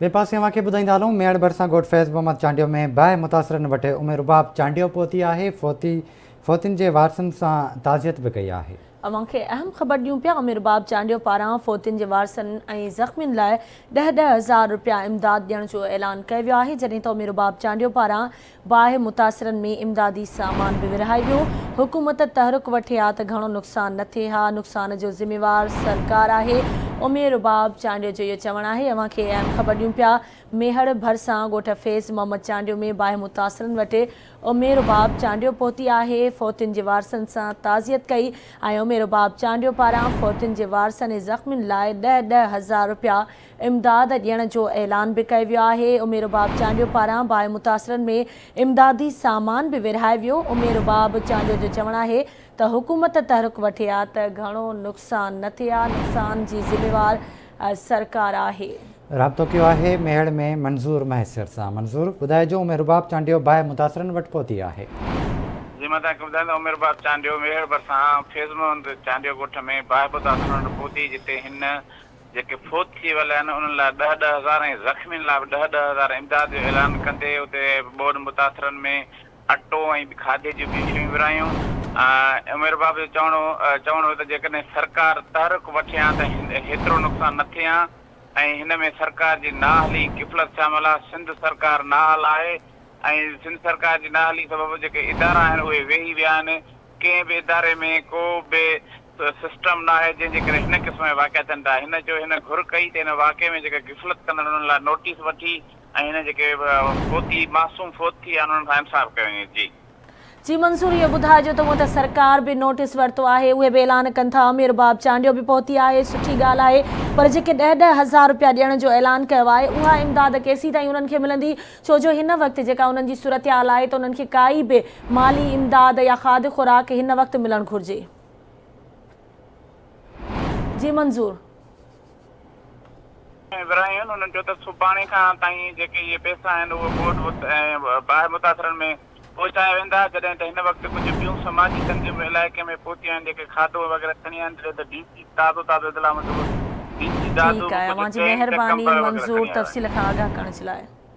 ٻئي پاسي اوهان کي ٻڌائيندا هلون ميهڙ ڀرسان ڳوٺ فيض محمد چانڊيو ۾ باهه متاثرن وٽ ام رباب چانڊيو پهتي آهي فوتي فوتين جي وارثن سان تعزيت به ڪئي آهي. اوهان کي اهم خبر ڏيون پيا ام رباب چانڊيو پاران فوتين جي وارثن ۽ زخمين لاء ڏهه ڏهه هزار رپيا امداد ڏيڻ جو اعلان ڪيو ويو آهي جڏهن ته ام رباب چانڊيو پاران باهه متاثرن ۾ امدادي سامان به ورهايو ويو، حڪومت تحرڪ وٺي ها ته گهڻو نقصان نه ٿئي ها، نقصان جو ذميوار سرڪار آهي، امير رباب چانڊيو جو اهو چوڻ آهي، اوهان کي اهم خبر ڏيون پيا ميهڙ ڀرسان ڳوٺ فيض محمد چانڊيو ۾ باهه متاثرن وٽ امير رباب چانڊيو پهتي آهي، فوتين جي وارثن سان تعزيت ڪئي ۽ امير رباب چانڊيو پاران فوتين جي وارثن ۽ زخمين لاء ڏهه ڏهه هزار رپيا امداد ڏيڻ جو اعلان به ڪيو ويو آهي، ام رباب چانڊيو پاران باهه متاثرن ۾ امدادي سامان به ورهايو ويو، ام رباب چانڊيو جو چوڻ آهي ته حڪومت تحرڪ وٺي ها ته گهڻو نقصان نه ٿئي ها، نقصان جي ذميوار سرڪار آهي. رابطو ڪيو آهي ميهڙ ۾ منظور مهيسر سان منظور ٻڌائجو ام رباب چانڊيو باهه متاثرن وٽ پهتي آهي. جي مان توهان کي ٻڌايان ته ام رباب چانڊيو ميهڙ ڀرسان فيض محمد چانڊيو ڳوٺ ۾ باهه متاثرن وٽ پهتي جتي هن جيڪي فوت ٿي ويل آهن انهن لاء ڏهه ڏهه هزار ۽ زخمين لاء به ڏهه ڏهه هزار امداد جو اعلان ڪندي اتي ٻوڏ متاثرن ۾ اٽو ۽ کاڌي جون ٻيون شيون ورهايون. عمير باب جو چوڻ چوڻ هو ته جيڪڏهن سرڪار تحرڪ وٺي هان ته هيترو نقصان نه ٿئي هان ۽ هن ۾ سرڪار جي نااهلي غفلت شامل آهي سنڌ سرڪار نااهل آهي ۽ سنڌ سرڪار جي نااهلي سبب جيڪي ادارا آهن اهي ويهي ويا آهن ڪنهن به اداري ۾ ڪو به سسٽم ناهي جنهن جي ڪري هن قسم جا واقعا ٿين ٿا. هن چيو هن گهر ڪئي ته هن واقعي ۾ جيڪا غفلت ڪندڙ انهن لاء نوٽيس وٺي ۽ هن جيڪي فوتي معصوم فوت ٿي ويا آهن انهن سان انصاف ڪيو وڃي. جي. جي منصور اهو ٻڌائجو ته هونء ته سرڪار به نوٽيس ورتو آهي اهي به اعلان ڪن ٿا امير باب چانڊيو به پهتي آهي سٺي ڳالهه آهي پر جيڪي ڏهه ڏهه هزار روپيا ڏيڻ جو اعلان ڪيو آهي اها امداد ڪيسيتائين انهن کي ملندي ڇو جو هن وقت جيڪا انهن جي صورتحال آهي ته انهن کي ڪائي به مالي امداد يا کاڌ خوراڪ هن وقت ملڻ گهرجي. جي منظور. ۾ ورهايون انهن چيو ته سڀاڻي کان تائين جيڪي اهي پئسا آهن اهي ٻوڏ ۽ باهه متاثرن ۾ پهچايا ويندا جڏهن ته هن وقت ڪجهه ٻيون سماجي تنظيمون علائقي ۾ پهتيون آهن جيڪي کاڌو وغيره کڻي آيا آهن جڏهن ته ڊي سي تازو تازو اطلاع موجب ڊي سي دادو ٺيڪ به آهي ڪجهه اوهان جي ٽينٽ مهرباني ڪمبل وغيره منظور کڻي آيو آهي. تفصيل کان آگاهه ڪرڻ جي لاء.